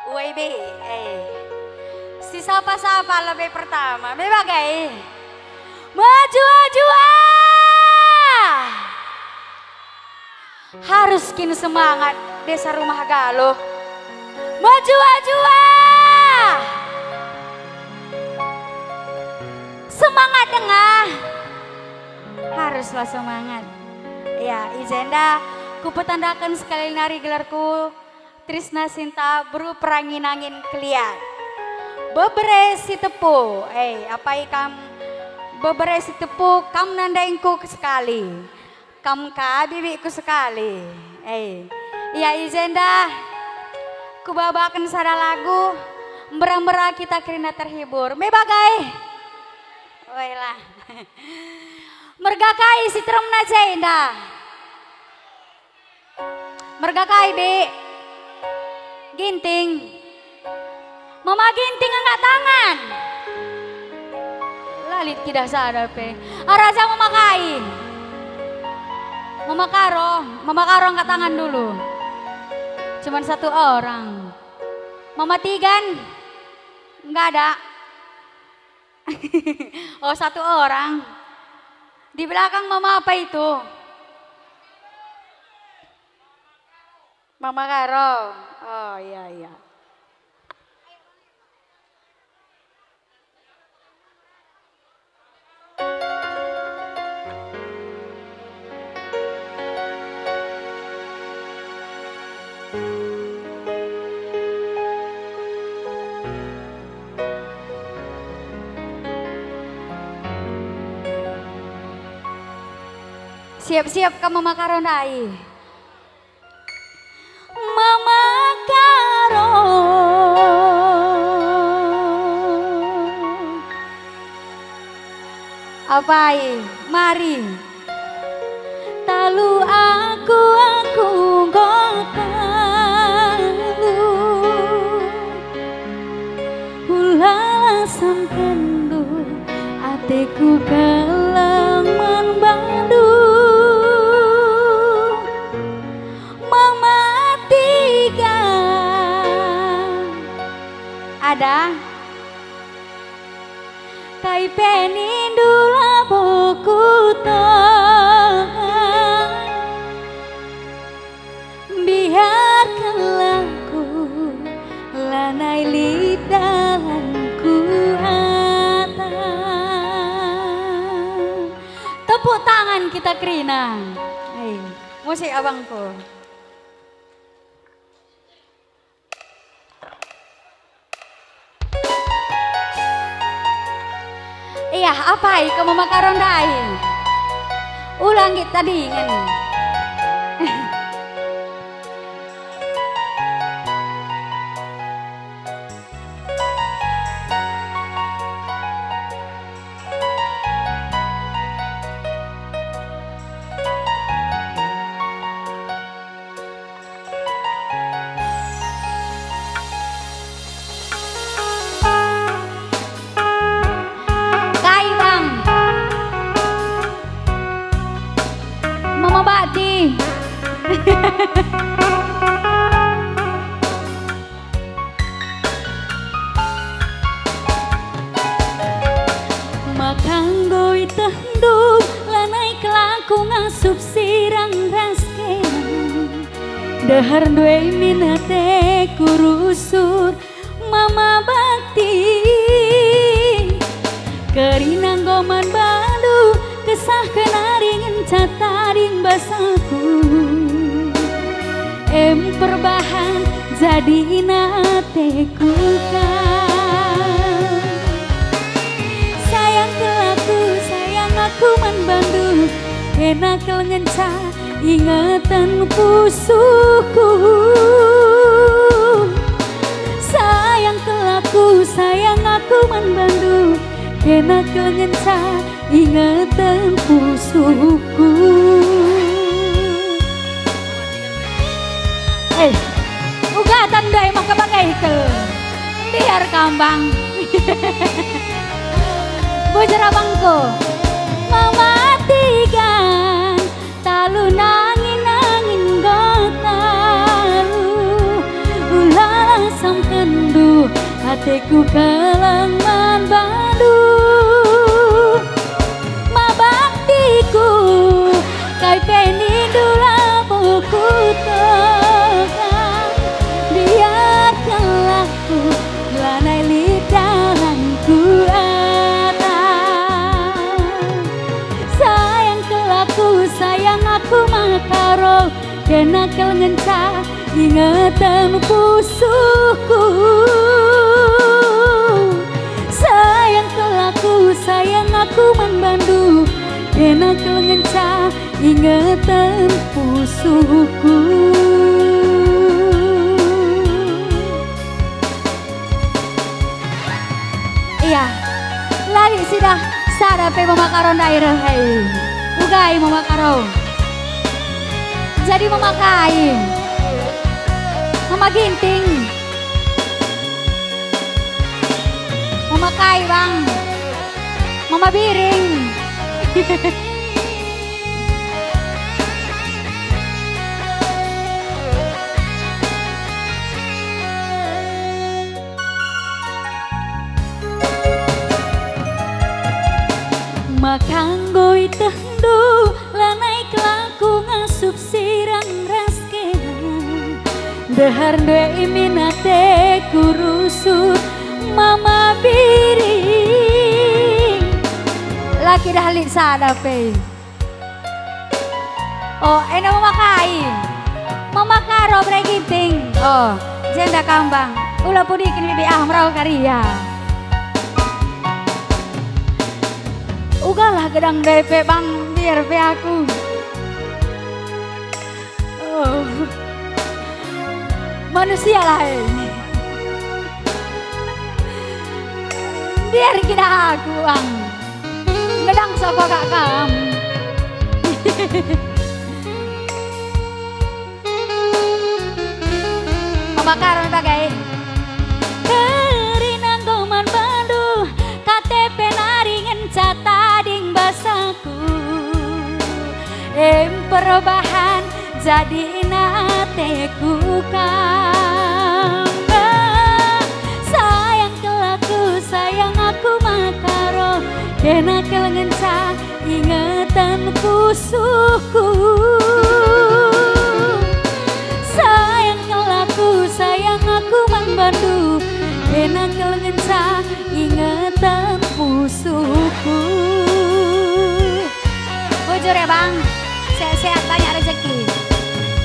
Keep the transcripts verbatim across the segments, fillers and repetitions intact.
Y B, eh. Si sapa-sapa lebe pertama, me bagai. Mejuah-juah! Harus kin semangat Desa Rumah Galuh. Mejuah-juah! Semangat denga. Haruslah semangat. Ya, i jenda kupetandaken sekali nari gelarku Trisna Sinta Beru Perangin-angin Kelian. Bebere Sitepu, eh, apai kam Bebere Sitepu, kam nandaingku sekali. Kam ka bibikku sekali. Eh, ya, i jenda kubabaken sada lagu, mbera-mbera kita kerina terhibur. Me bagai. Oilah. Merga kai si teremna jenda? Merga kai, Bi? Ginting. Mama Ginting angkat tangan. La lit kidah sada pe. Araja Mama kai? Mama Karo, Mama Karo angkat tangan dulu. Cuman satu orang. Mama Tigan? Enggak ada. Oh, satu orang. Di belakang Mama apa itu? Mama Karo. Oh, iya, iya. Siap-siap ka Mama Karo ndai. Mama Karo. Apai, mari. Talu aku, aku enggo talu. Ulalah sampendu, ateku keleng man bandu. Mama Tiga. Ada. Kai pe nindu labo kutonga. Biarkanlah ku, lanai lit dalanku ata. Tepuk tangan kita kerina. Hei, musik abangku. Iya, apai ke Mama Karo ndai? Ulang nggit tadingen. Kai, Bang? Mama Bakti. Maka enggo ietehndu, lanai kel aku ngasup sirang ras kena. Ndeharndu e min ateku rusur, Mama Bakti. Kerina enggo man bandu, kesah kenari ngenca tading basaku. Em perbahan jadina ateku ka. Sayang kel aku, sayang aku man bandu, kena kel ngenca ingeten pusuhku. Sayang kel aku, sayang aku man bandu, kena kel ngenca ingeten pusuhku. Eh, ugatan ndai maka bage kel. Biar kambang. Bujur abangku. Mama Tigan, talu nangin-nangin enggo talu. Ulalah Samkenndu ateku keleng man bandu. Mabaktiku, kai pe nindu labo kutokan. Biarkenlah ku lanai lit dalan ku atas. Sayang kelaku, sayang aku maka roh, kena kal ngenca ingeten pusuhku. Sayang kelaku, sayang aku man bandu, kena kal ngenca ingeten pusuhku. Ia, la lit sidah sada pe Mama Karo ndai reh, hei. Uga i Mama Karo. Jadi Mama kai? Mama Ginting. Mama kai, Bang? Mama Biring. Maka enggo itehndu lanai kelaku ngasup sirang ras kena. Ndeharndu e imin ateku rusur Mama Biring. La kin dah lit sada pe. Oh, enda Mama kai? Mama Karo, Bere Ginting. Oh, jenda kam, Bang. Ula pudiken bibi ah merau karia. Ugalah gedang ndai pe, Bang, biar pe aku. Oh. Manusia lah, eh. Biar kira aku, Bang. Ngedang sapa kak kam? Mama Karo bagai. Kerina enggo man bandu, K T P nari ngenca tading basaku. Em perubahan jadina ateku kam. Sayang kelaku, sayang aku maka roh, kena kal ngenca ingeten pusuhku. Sayang kelaku, sayang aku man bandu, kena kal ngenca ingeten pusuhku. Bujur ya, Bang. Sehat-sehat, banyak rezeki.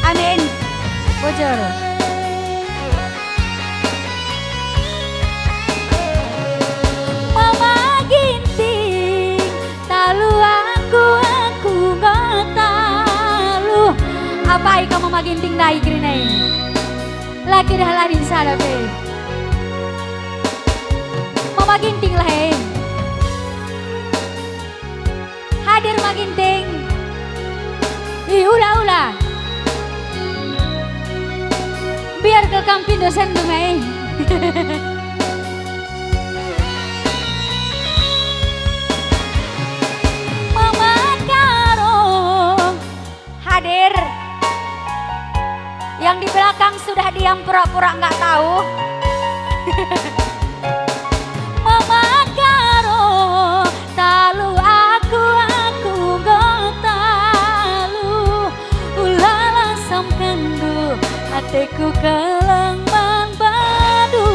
Amin. Bujur. Mama Ginting, talu aku, aku enggo talu. Apai ka Mama Ginting ndai kerina e? La kin dah la lit sada pe. Mama Ginting lah e. Hadir Mama Ginting. Ih, ula, ula. Biar kal kam pindo sendung e. Mama Karo. Hadir. Yang di belakang sudah diam pura-pura nggak tahu. Mama Karo, talu aku, aku enggo talu. Ulalah samkenndu, ateku keleng man bandu.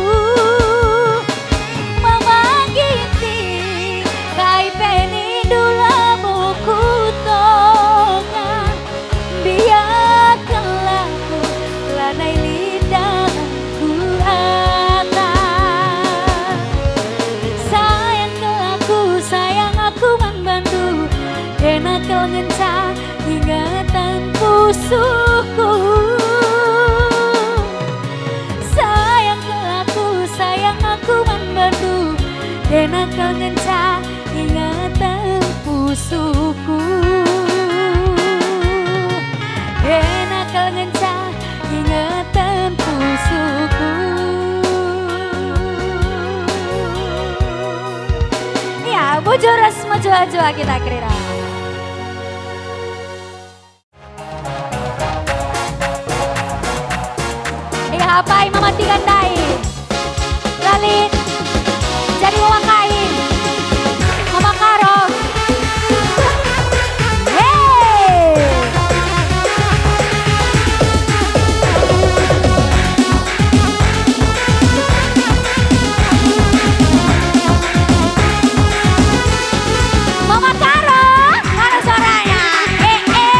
Mama Ginting, kai pe nindu labo kutonga. Biarkenlah ku lanai lit dalan ku atas. Sayang kelaku, sayang aku man bandu, kena kal ngenca ingeten pusuhku. Sayang kelaku, sayang aku man bandu, kena kal ngenca ingeten pusuhku. Kena kal ngenca ingeten pusuhku. Ya, bujur ras mejuah-juah kita kerina. Ia, apai Mama Tiga ndai? Jadi memakai, memakaro. Hei! Mama Karo, mana suaranya? Eh, eh.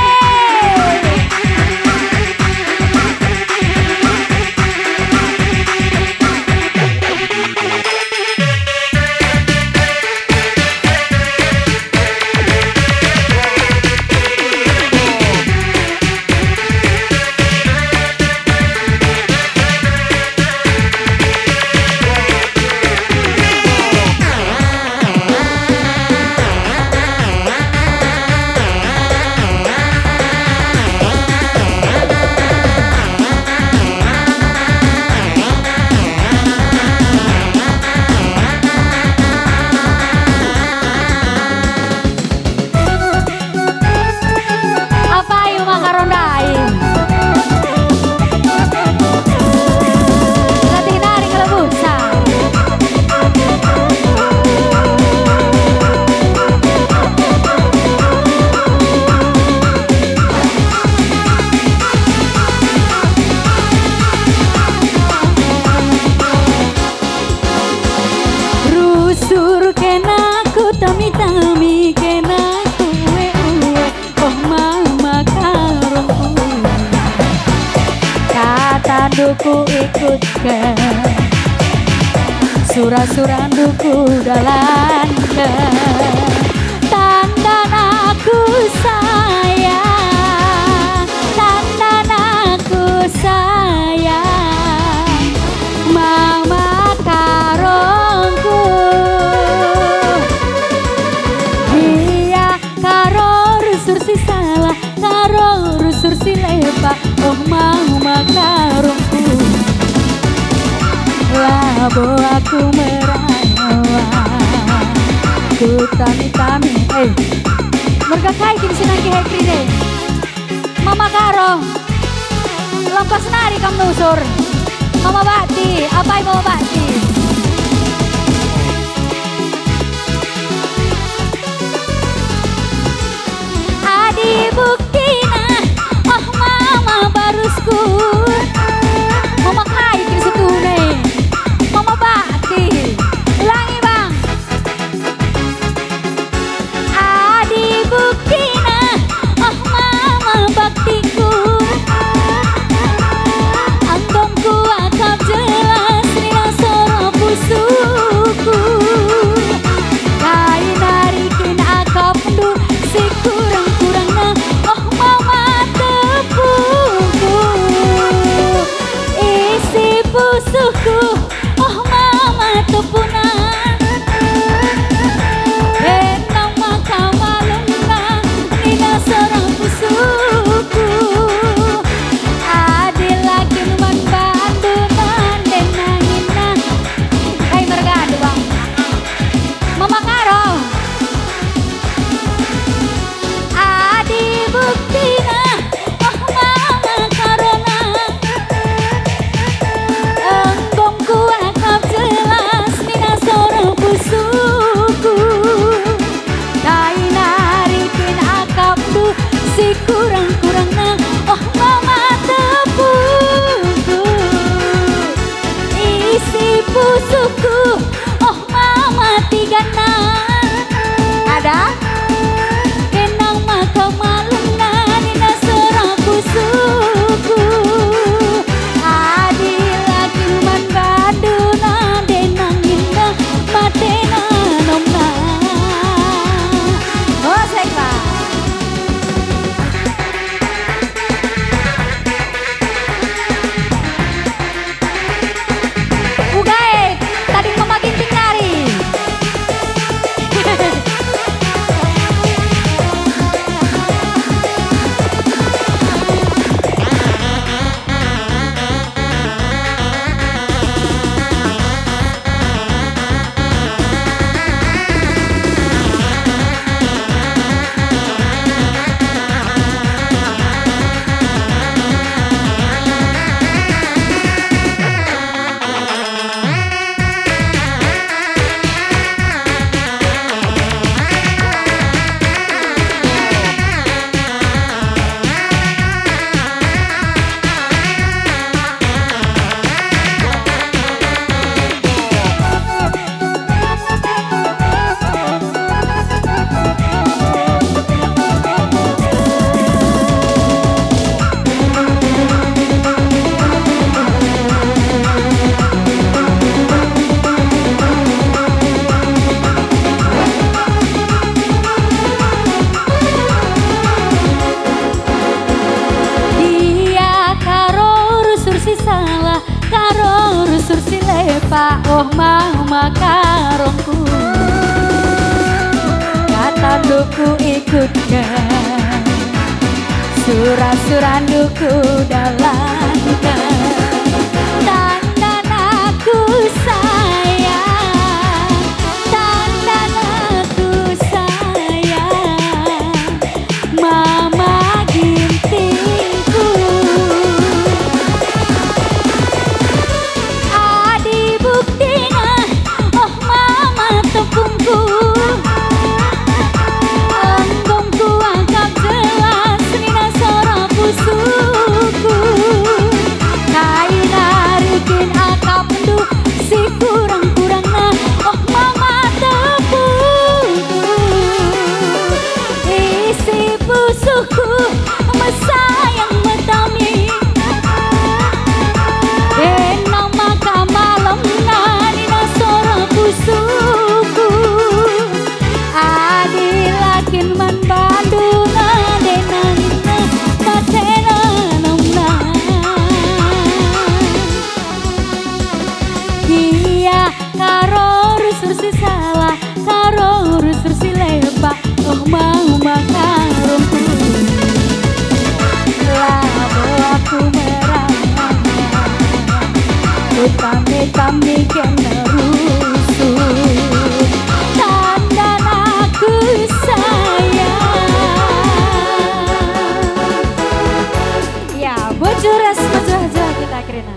Apai maka ro ndai? Latih nari ngelebuhsa. Rusur kena ku tami-tami kena ku ue-ue, oh mama karungku. Katandu ku ikutken, sura-surandu ku dalanken. Tandan aku sayang, tandan aku sayang, mama karungku. Ia karo rusur si salah, karo rusur si lepak, oh mama karungku. Labo aku merawa, ku tami-tami, eh. Merga kai kin si nangkih e kerina e? Mama Karo, lampas nari kam nusur. Mama Bakti, apai Mama Bakti? Adi buktina, oh mama barusku. Mama kai kin situhuna e? Mama Bakti. Ulangi, Bang. Adi buktina, oh mama baktiku. Anggongku akap jelas nina sora pusuhku. Kai nari kin akapndu si kurang-kurangna, oh mama tepungku. Isi pusuhku, oh mama tepungna. Enam maka malumna, nina sora pusuhku. Adi la kin man bandu nande nangina. Kai mergandu, Bang? Mama Karo. Adi buktina, oh mama karona. Enggongku Pak, oh mama karungku, katandu kuikutken, sura-surandu kudalanken. Tandana ku sayang, tandana ku sayang. Mama gintingku. Adi buktina, oh mama tepungku. Enggo kuakap jelas nina sora pusuhku. Kai nari kin akapndu si kurang-kurangna, oh mama tepungku. Isi pusuhku mesayang metami. Enda maka malemna nina sora pusuhku. Adi la kin man bandu ngadenangna, matena nomna. Ia karo rusur si salah, karo rusur si lepak, oh mama karungku. Labo aku merana, kutami-tami kena rusur. Tandana ku sayang. Ya, bocor ras mejuah-juah kita kerina.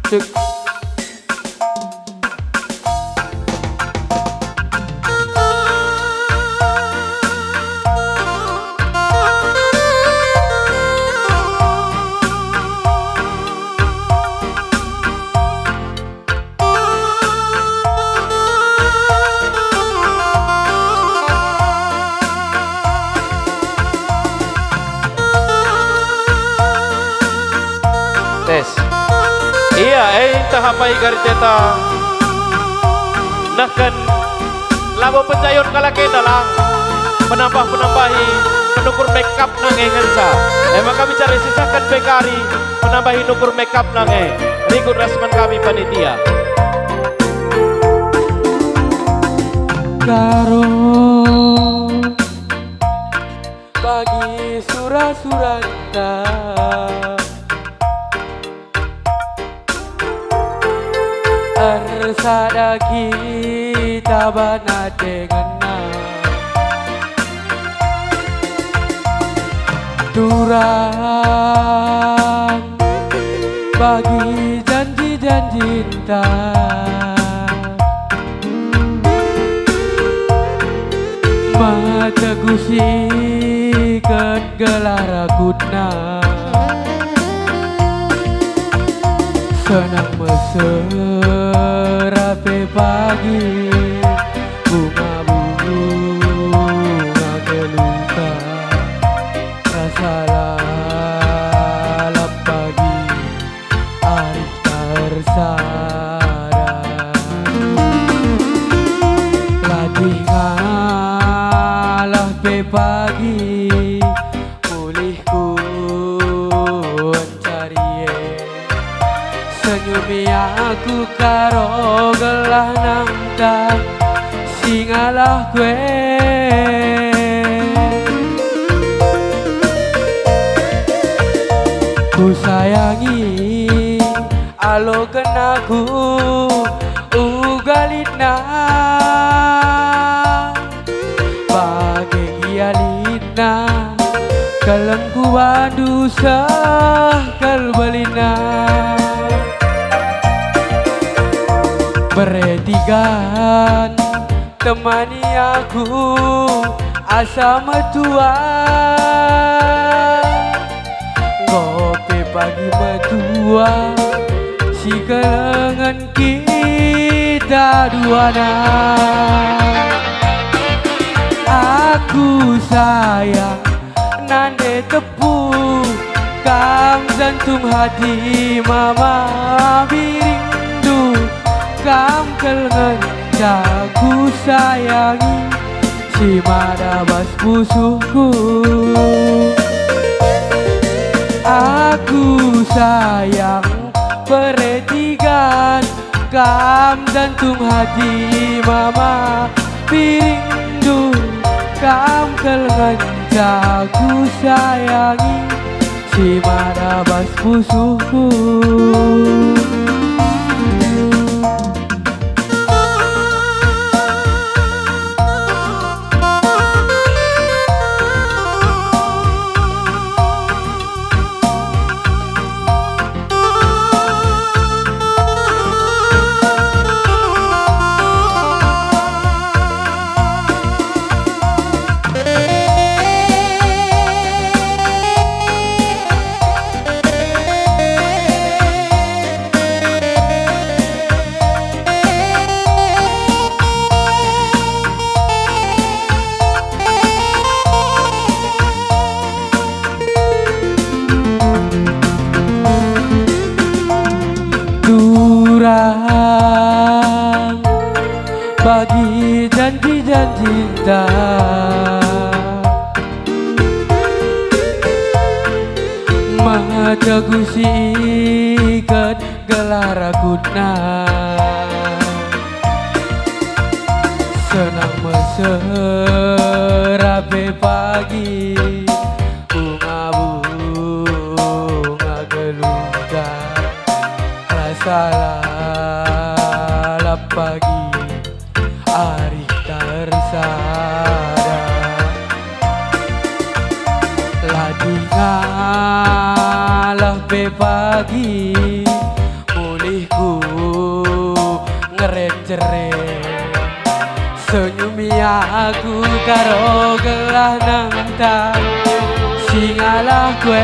Cek. Tes. Ia, eh, ntah apai gariteta nehken labo penjayon kalak enda lang, penambah-penambahi Nukur make up nge ngenca. E maka bicara sisaken pe kari menambahi nukur make up nge. Rikut ras man kami panitia. Karo bagi sura-suranta. Ersada kita bana dengenna. Turang bagi janji-janjinta. Mata kusikat gelah ragutna. Senang mesera pe pagi, bunga-bunga keluhta, rasa lalap pagi. Arihta ersada. Latih ngalah pe pagi, mulih ku encari e. Senyumi aku karo gelah nangta si ngalah kue. Kusayangi aloken aku uga litna. Bage gia litna, kelengku bandu seh kal belina. Beretigan temani aku asa metua. Enggo pe pagi metua, si kelengen kita duana. Aku sayang nande tepu, kam jantung hati mama biringndu, kam kal ngenca kusayangi. Si mada bas pusuhku. Aku sayang peretigan, kam jantung hati mama piringndu, kam kal ngenca kusayangi. Si mada bas pusuhku. Turang bagi janji-janjinta. Mata kusikat gelah ragutna. Senang mesera pe pagi, bunga-bunga geluhta, rasa lalap pagi, arihta ersada. Latih ngalah pe pagi, mulih ku ngeren-jeren. Senyumi aku karo gelah nangta si ngalah kue.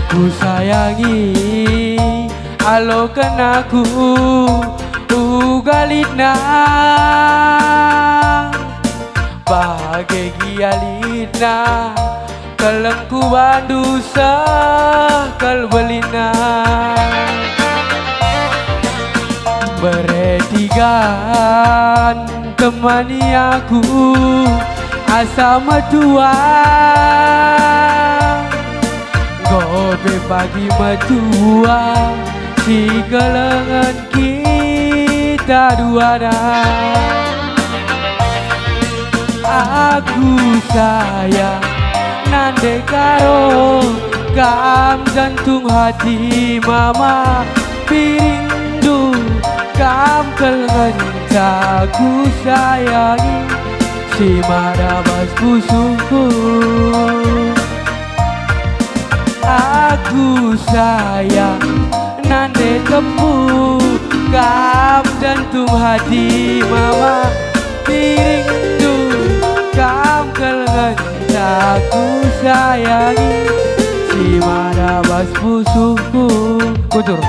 Kusayangi aloken aku uga litna. Bage gia litna, kelengku bandu seh kal belina. Beretikan temani aku asa metua, enggo pe pagi metua, si kelengen kita duana. Aku sayang nande karo kam, jantung hati mama biringndu, kam kal ngenca ku sayangi, si mada bas pusuhku. Aku sayang nande tepu, kam jantung hati mama biringndu, kam kal ngenca ku sayangi, si mada bas pusuhku. Bujur.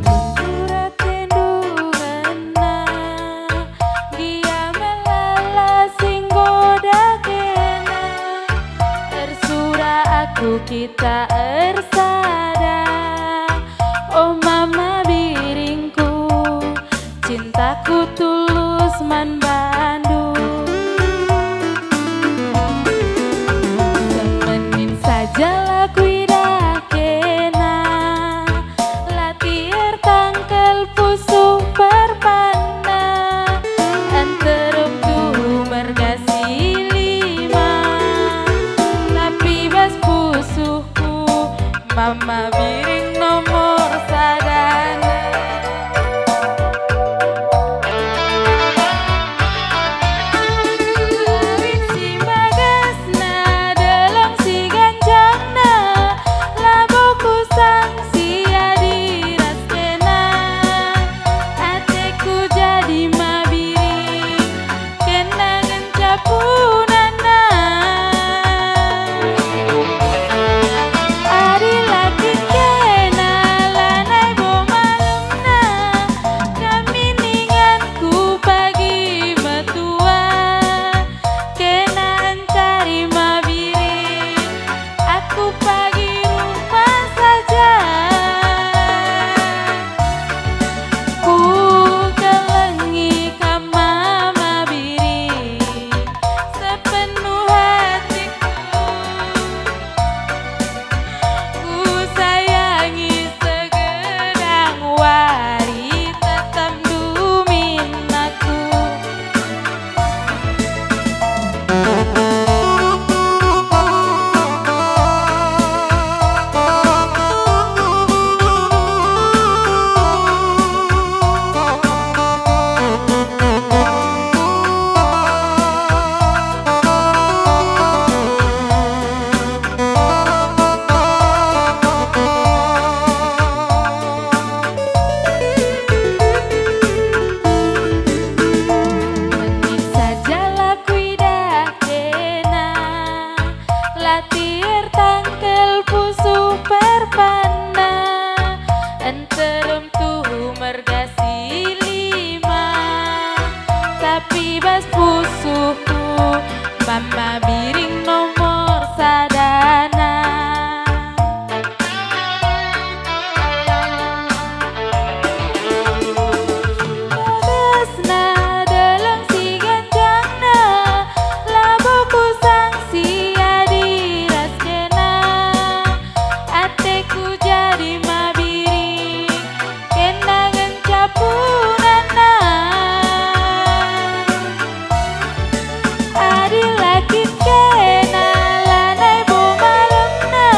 Ersurak rindu ngena, dia melala si nggoda kena. Ersurak aku kita ersada. Oh mama biringku, cintaku tulus man bandu. Semenit saja la kuidah kena, latih ertangkel pusuh perpanna, nterem tuhu merga si lima, tapi bas pusuh Mama biring nomor sadana. Lawit si mbagasna, deleng si ganjangna, labo kusang si adi ras kena. Ateku jadi mabiring, kena ngenca punana. Adi la kin kena, lanai bo malemna, kami ninganku pagi metua. Kena encari mabiring, aku pagi rumah saja. Ku kelengi kam mama biring sepenuh hatiku. Ku sayangi segedang wari, tetap dumin aku. Menit saja la kuidah kena, latih ertangkel pusuh perpanna, nterem tuhu merga si lima, tapi bas pusuhku mama biring nomor sadana. Bagasna, deleng si ganjangna, labo kusang si adi ras kena. Ateku jadi mabiring, kena ngenca punana. Adi la kin kena, lanai bo malemna,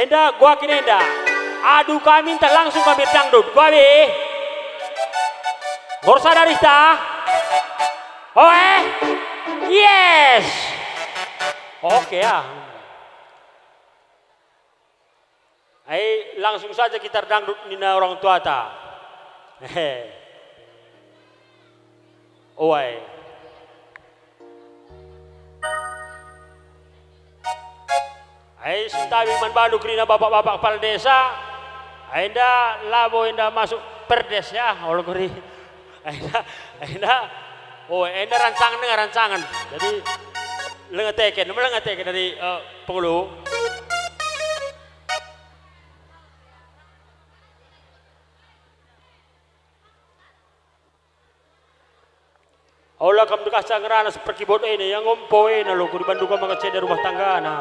Enda gua kin enda. Adu kami ntah langsung kami dangdut. Gua be. Gorsa dari ta. Oe. Yes. Oke ya. Ai, langsung saja kita erdangdut nina orang tuata. Hehe. Oe. Ai, sentabi man bandu kerina bapak-bapak kepala desa. Ai, enda labo enda masuk perdes ya, olo kuri. Ai, enda, ai, enda. Oh, enda rancangan denga rancangan. Jadi, lengeteken, melengeteken dari, eh, pengulu. Ola kam dekah ca ngerana seperkibot ene, yang ngompo ena lo, ku dibandu kam maka ceda rumah tanggana.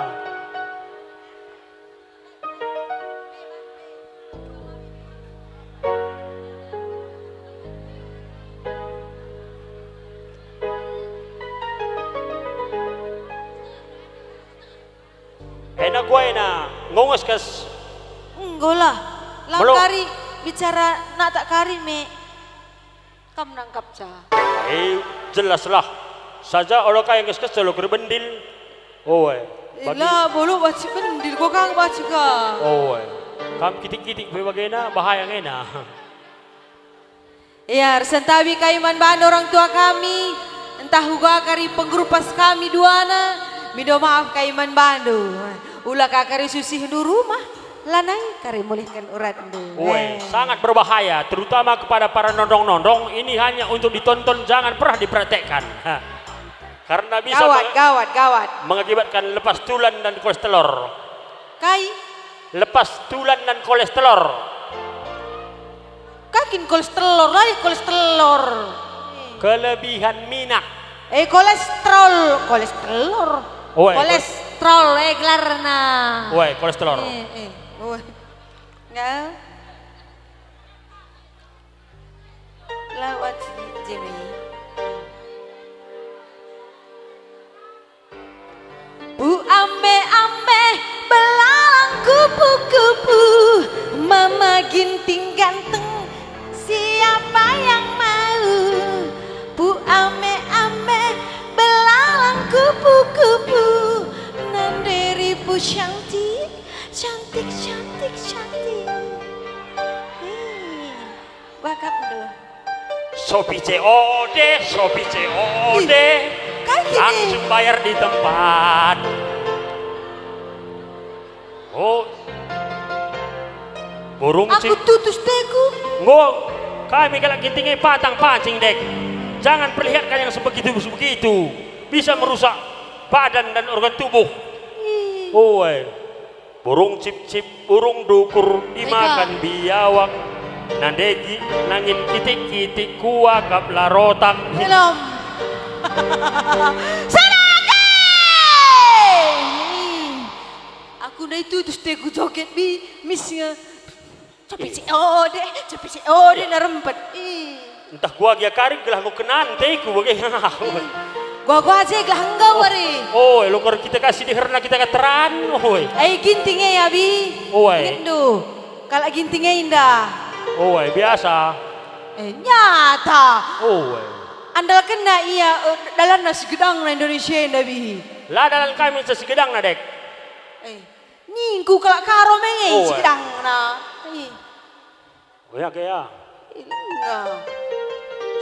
Ena kuena, ngongeskes. Enggo lah, lam Melo- kari bicara natak kari me. Kam nangkap ca. Eh, jelaslah. Saja ola kai ngeskes lo keri bendil. Oe. Bagi- Ila, bolo baci bendil, gua kang baci ka. Oe. Kam kitik-kitik pe bagena, bahaya ngena. Ya, ersentabi kai man bandu orang tua kami, ntah uga kari penggerupas kami duana, mindo maaf kai man bandu. Ula ka kari susihndu rumah, lanai kari mulihken uratndu. Oe, Eh. sangat berbahaya, terutama kepada para nondong-nondong, ini hanya untuk ditonton, jangan pernah dipraktekkan. Ha. Karena bisa Gawat, meng- gawat, gawat. mengakibatkan lepas tulan dan kolesterol. Kai? Lepas tulan dan kolesterol. Kakin kolesterol, lari kolesterol. Kelebihan minak. Eh, kolesterol, kolesterol. Oe, kol- Kolesterol, eh, gelarna. Oe, kolesterol. Eh, eh, oe. Enggak. Lawat si Jemi. Bu ambe-ambe, belalang kupu-kupu, Mama Ginting ganteng, siapa yang mau? Bu ambe-ambe, belalang kupu-kupu, nanderi Bu Shanti, cantik, cantik, cantik. Hei. Bakapndu. Sopi C O D, Sopi C O D. Ih, kai gini? Langsung bayar di tempat. Oh. Burung Aku cip- tutus teku. Enggo, kami kalak Ginting e pantang pancing, Dek. Jangan perlihatkan yang sebegitu-sebegitu. Bisa merusak badan dan organ tubuh. Ih. Oe. Burung cipcip, burung dukur, dimakan biawak. Nandegi nangin kitik-kitik kuakap la rotak. Belum. Salah lagi! Aku ndai tutus teku joget bi, mis nge. Cepici ode, cepici ode narempet. Ih. Entah gua gia karing gelah enggo kenan teku bage. Gua-gua aja gelah enggo wari. Oh, oh, lo kita kasih diherna kita keteran, oi. Ai Ginting e, Abi. Oi. Ngendu. Kalak Ginting e indah. Oi, biasa. Eh, nyata. Oi. Andalkenna ia, eh, dalanna si gedangna Indonesia enda, Abi. La dalan kami si gedangna, Dek. Eh, ningku kalak Karo menge si gedangna. Ih. Oh ya, ke ya. Inga.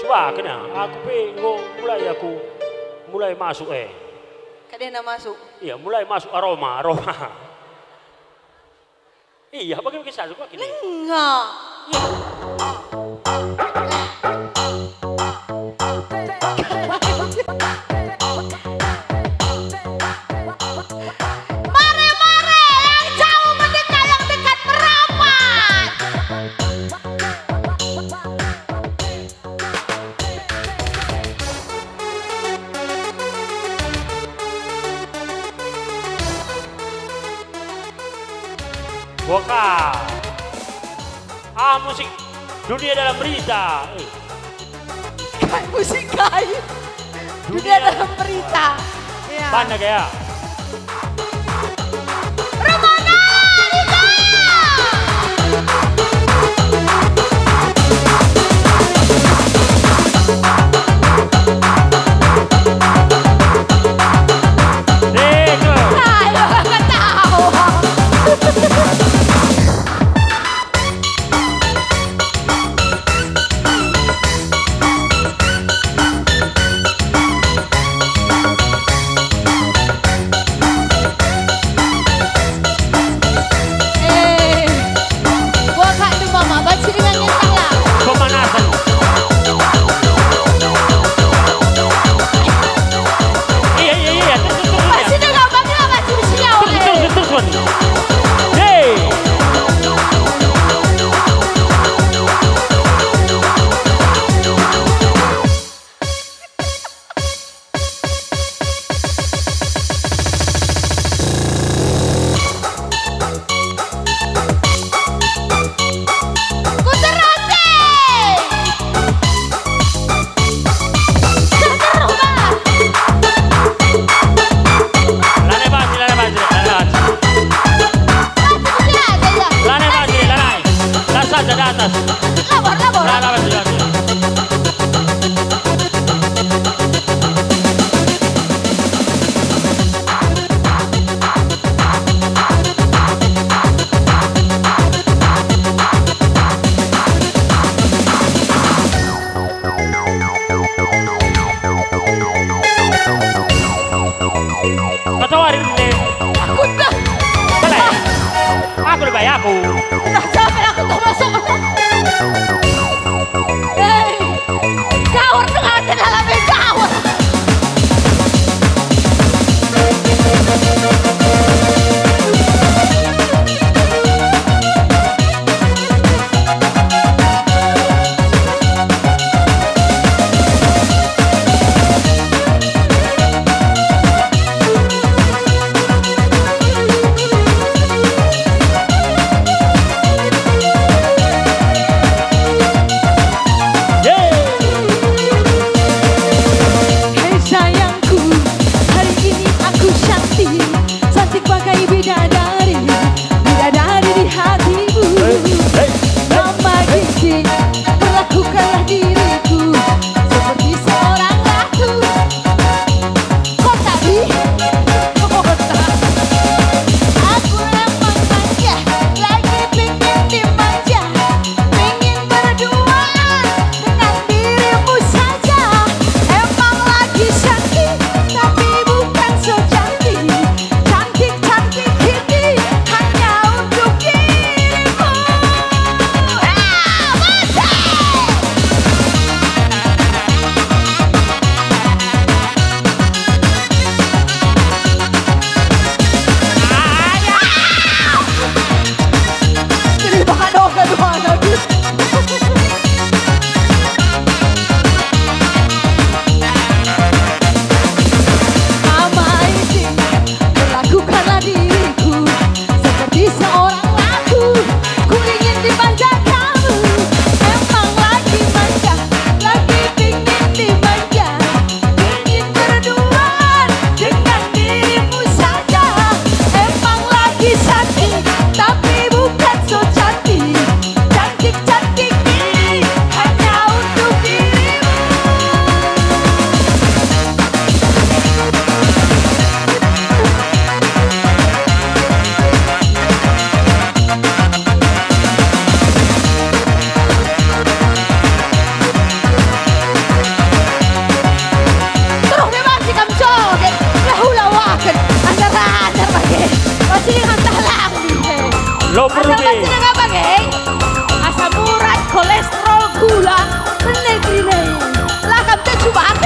Coba kena, aku pe enggo mulai aku mulai masuk, eh. Kadena masuk. Iya, mulai masuk aroma, aroma. Iya, bagi-bagi saja gua kini. Lenga. Iya. Mare, mare, yang jauh mendekat, yang dekat merapat. Waka. Ah, musik dunia dalam berita. Eh. Musik kai? Dunia dalam berita. Iya. Mana gaya? Romana, Rita Lo perlu be. Asam urat, kolesterol, gula, bener gini. Lah kam terjebak.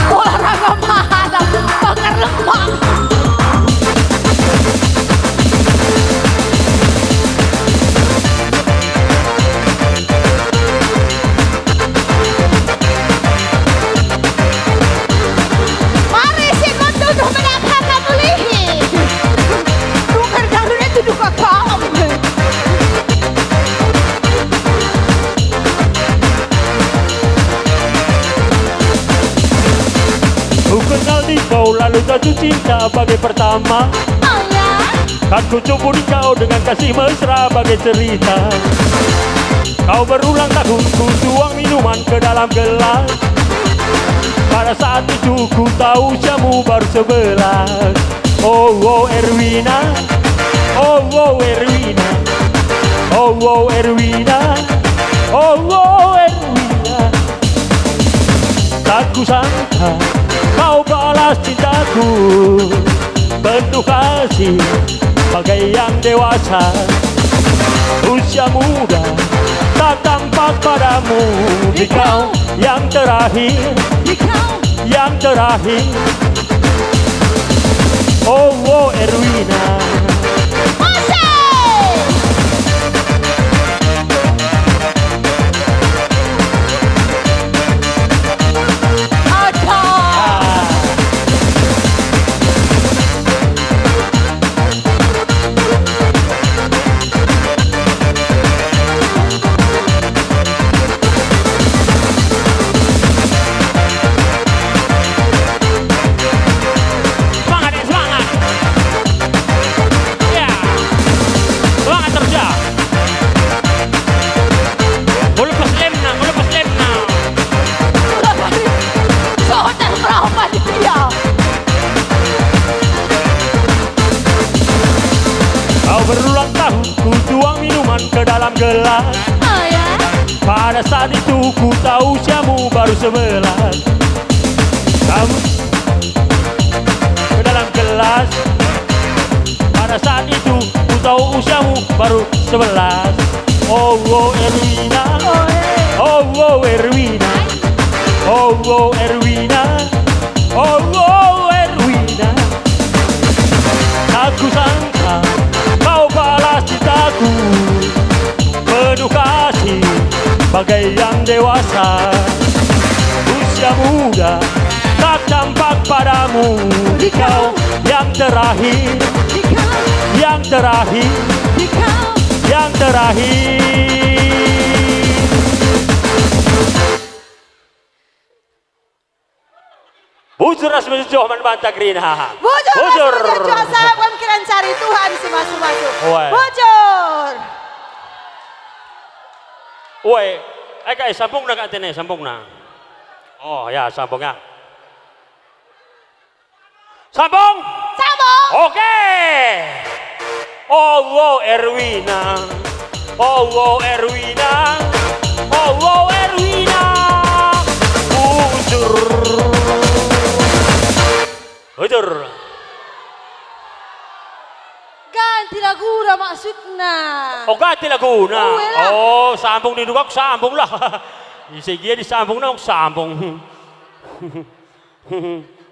Olahraga malam, bakar lemak. Mari si kundul tuh menang hata mulihi. Tukar daruna tuduh kakak. Ku kenal di kau lalu jatuh cinta bagi pertama. Oh ya? Kan ku cemburu kau dengan kasih mesra bagi cerita. Kau berulang tahun ku tuang minuman ke dalam gelas. Pada saat itu ku tahu usiamu baru sebelas. Oh, oh, Erwina. Oh, oh, Erwina. Oh, oh, Erwina. Oh, oh, Erwina. Tak kusangka kau balas cintaku penuh kasih bagai yang dewasa. Usia muda tak tampak padamu di kau yang terakhir, di kau yang terakhir. Oh, oh, Erwina. Asik! Ada. Semangat, ya, semangat. Ya. Semangat terus, ya. Kulepas lemna, kulepas lemna. Soter perahu panitia. Kau berulang tahun ku tuang minuman ke dalam gelas. Oh ya? Pada saat itu ku tahu usiamu baru sebelas. Kamu ke dalam gelas. Pada saat itu ku tahu usiamu baru sebelas. Oh, oh, Erwina. Oh, oh, Erwina. Oh, oh, Erwina. Oh, oh, Erwina. Tak kusangka kau balas cintaku penuh kasih bagai yang dewasa. Usia muda tak tampak padamu. Di kau yang terakhir, di kau yang terakhir, di kau yang terakhir. Bujur ras mejuah man banta kerina. Bujur ras mejuah, sahap kami kiran cari Tuhan si masu-masu. Oe. Bujur. Oe. Eh, kai, sambungna kak tene, sambungna. Oh ya, sambung ya. Sambung. Sambung. Oke. Oh, oh, Erwina. Oh, oh, Erwina. Oh, oh, Erwina. Bujur. Bujur. Ganti laguna maksudna. Oh, ganti laguna. Oh, elah. Oh, sambung di dua, sambung lah. Ise gia disambung, nah, sambung.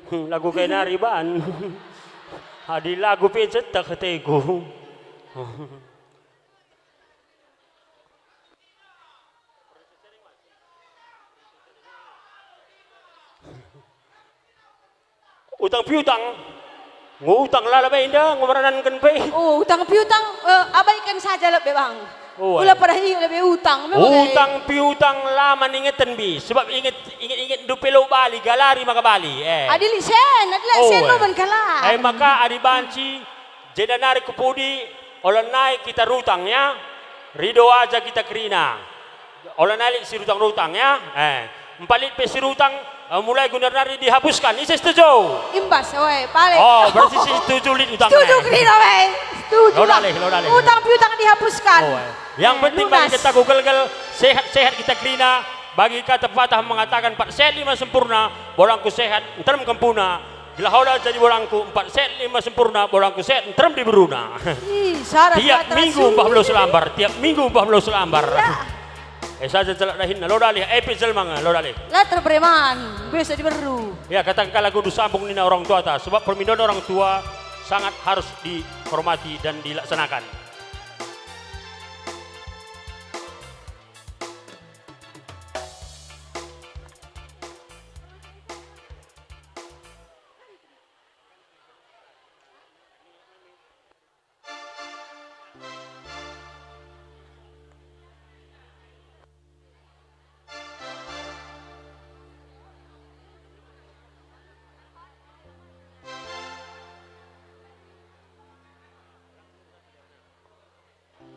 Lagu kai nari ban. Adi lagu pe cetak ateku. Utang piutang. Ngutang la labai enda, ngumerananken pe. Oh, utang piutang, eh, abaiken saja lebe, Bang. Oh, ula eh. Pada hiu lebe utang, memang, eh. Utang piutang la man ingeten bi, sebab inget, inget, inget ndu pe lo bali, galari maka bali, eh. Adi lit sen, adi lit sen, oh, eh. Lo ban kalak. Eh, maka adi banci, jenda nari ku pudi, ola nai kita rutang, ya. Rido aja kita kerina. Ola nai lit si rutang-rutang, ya. Eh. Empat lit pe si rutang, eh, mulai gundar nari dihapuskan. Ise setuju? Imbas, oe, balik. Oh, berarti si setuju lit utang. Setuju, eh. Kerina, oe. Setuju. Lo lah. Dalih, lo dalih. Utang piutang dihapuskan. Oh, eh. Yang eh, penting lunas. Bagi kita kugelgel, sehat-sehat kita kerina. Bagi kata pepatah mengatakan, "Empat sehat lima sempurna, borangku sehat, nterem kempuna." Gelah ola jadi borangku, empat sehat lima sempurna, borangku sehat, nterem diberuna. Ih, syarat. Tiap minggu mbah belas lambar, tiap minggu mbah belas lambar. Ya. Eh, saja celak dahinna, lo dalih, eh, pe jelma nge, lo dalih. La terbereman, biasa diberu. Ya, katakan lagu sambung nina orang tuata, sebab permintaan orang tua sangat harus dihormati dan dilaksanakan.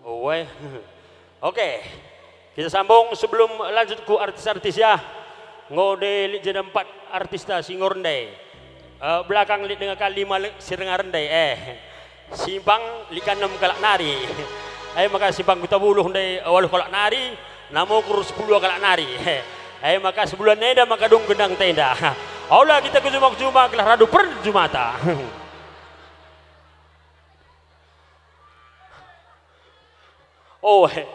Oe. Oke. Kita sambung sebelum lanjut ku artis-artis ya. Ngo de lit jenda empat artista si ngor ndai. Eh, belakang lit denga kali lima le-, si denga ndai. Eh. Simpang lit ka enem kalak nari. Eh, maka simpang Kuta Buluh ndai, eh, waluh kalak nari, Namokur sepuluh kalak nari. Eh, maka sebulan enda maka dung gendang tenda. Aula kita kujuma-kujuma gelah radu perjumata. Oh, he.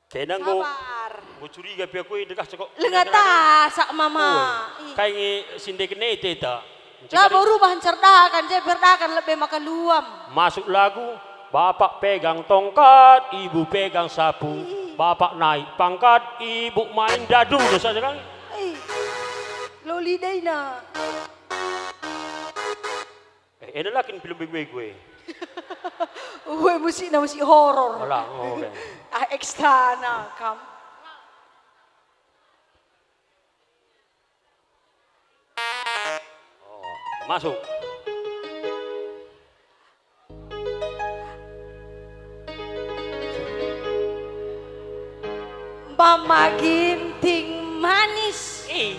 Kena enggo, sabar. Enggo curiga pe aku, eh, degah cekok. Lenga tasak, Mama. Oh, ih. Kai nge sindeken e teta. Labo rubah ncerdakan, je perdakan lebe maka luam. Masuk lagu, bapak pegang tongkat, ibu pegang sapu. Ih. Bapak naik pangkat, ibu main dadu, dosa kan? Ih. Loli daina. Eh, enda la kin film bego-bego e. Ue, musikna musik horor. Alah, oh, oke. Ah, ekstana kam. Oh, masuk. Mama Ginting manis. Ih.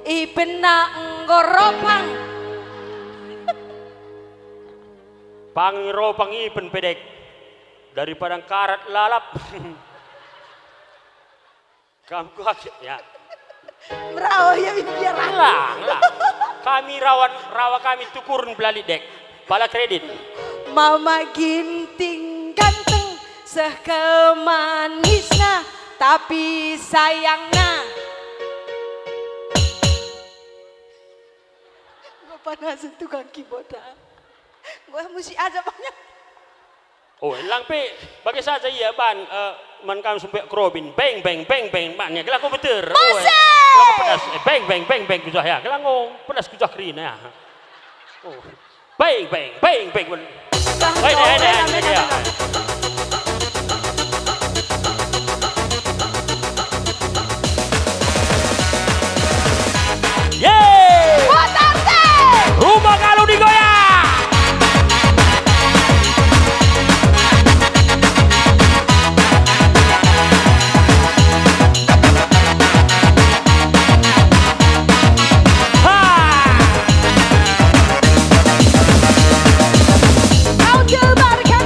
Ipenna enggo ropang. Pangi ropang ipen pedek. Daripada ngkarat lalap. Kam kuakit, ya. Merawa ia min biar. Ngelah, ngelah. Kami rawan, rawa kami tukuren belalit dek. Pala kredit. Mama Ginting ganteng, seh kemanisna, tapi sayangna. Enggo panasen tukang keyboard, ah. Enggo musik aja banyak. Oh, lang pe, bage saja ia ban, eh, man kam sumpe kerobin, beng, beng, beng, beng, man, ya, gelah enggo beter. Oh, eh, gelah enggo pedas, eh, beng, beng, beng, beng, kujah, ya, gelah enggo pedas kujah kerina, ya. Oh. Beng, beng, beng, beng, beng. Beng, beng, beng, beng, ya. Yeay! Putar deh! Rumah kalu digoyang! Ha! Kau tebarkan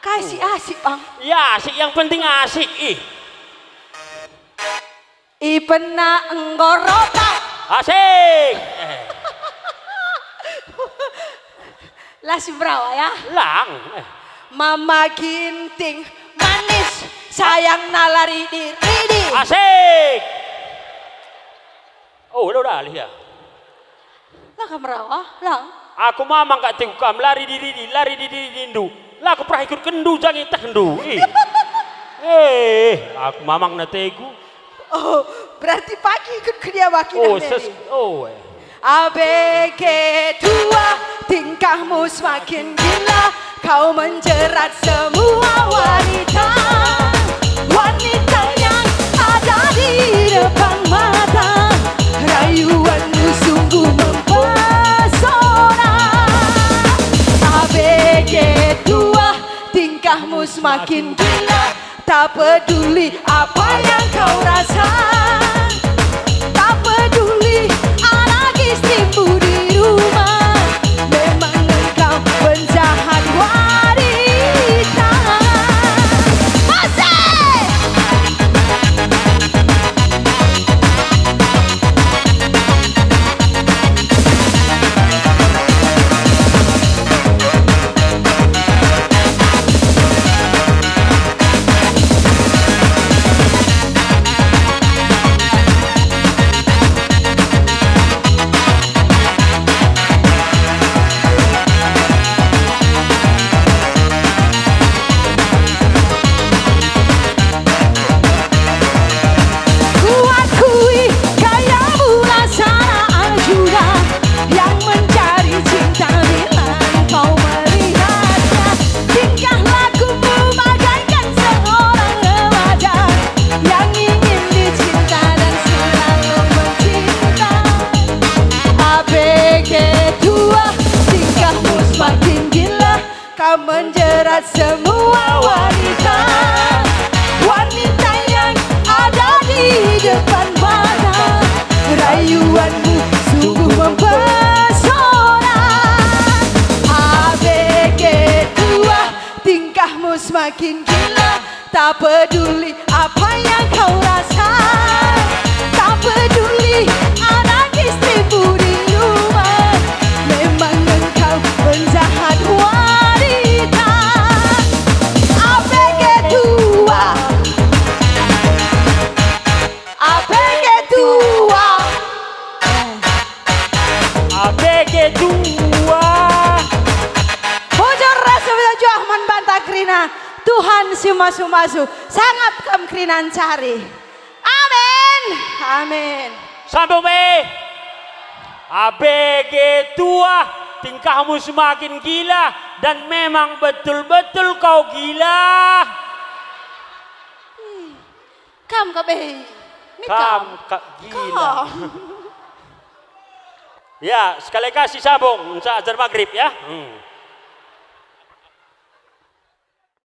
Kai si asik, Bang? Ya, asik, yang penting asik, ih. Ipena enggo rotap. Asik. Eh. La si mberawa, ya? Lang. Eh. Mama Ginting manis, sayangna la ridi-ridi. Asik. Oh, la udah alih, ya. La kam rawa, lang. Aku mamang kak teku kam, la ridi-ridi, la ridi-ridindu. La kuperah ikutkendu jangi tehndu. Ih. Eh, aku mamang na teku. Oh, berarti pagi ikut ke dia baki. Oh, ses, oh, eh. A B G dua, tingkahmu semakin gila. Kau menjerat semua wanita, wanita yang ada di depan mata. Rayuanmu sungguh mempesona. A B G dua, tingkahmu semakin gila. Tak peduli apa yang kau rasa, tak peduli anak istrimu di rumah. Memang engkau penjahat wanita. Asik! Kuakui kaya mula sana ajuda yang mencari cinta bila kau melihatnya. Tingkah lakumu bagaikan seorang remaja yang ingin dicinta dan selalu mencinta. A B G dua, tingkahmu semakin gila. Kau menjerat semua wanita, wanita yang ada di depan mata. Rayuanmu sungguh mempesona. A B G dua, tingkahmu semakin gila. Tak peduli apa yang kau rasa, tak peduli anak istrimu di rumah. Memang engkau penjahat wanita. A B G dua. A B G dua. A B G dua. Bujur rasa bela juah man banta kerina. Tuhan si masu-masu. Sangap kam kerina ncari. Amin. Amin. Sambung me. A B G dua, tingkahmu semakin gila dan memang betul-betul kau gila. Kam ka be. Nika. Kam ka gila. Kam. Ya, sekali kasih sambung, nca ajar maghrib ya. Hmm.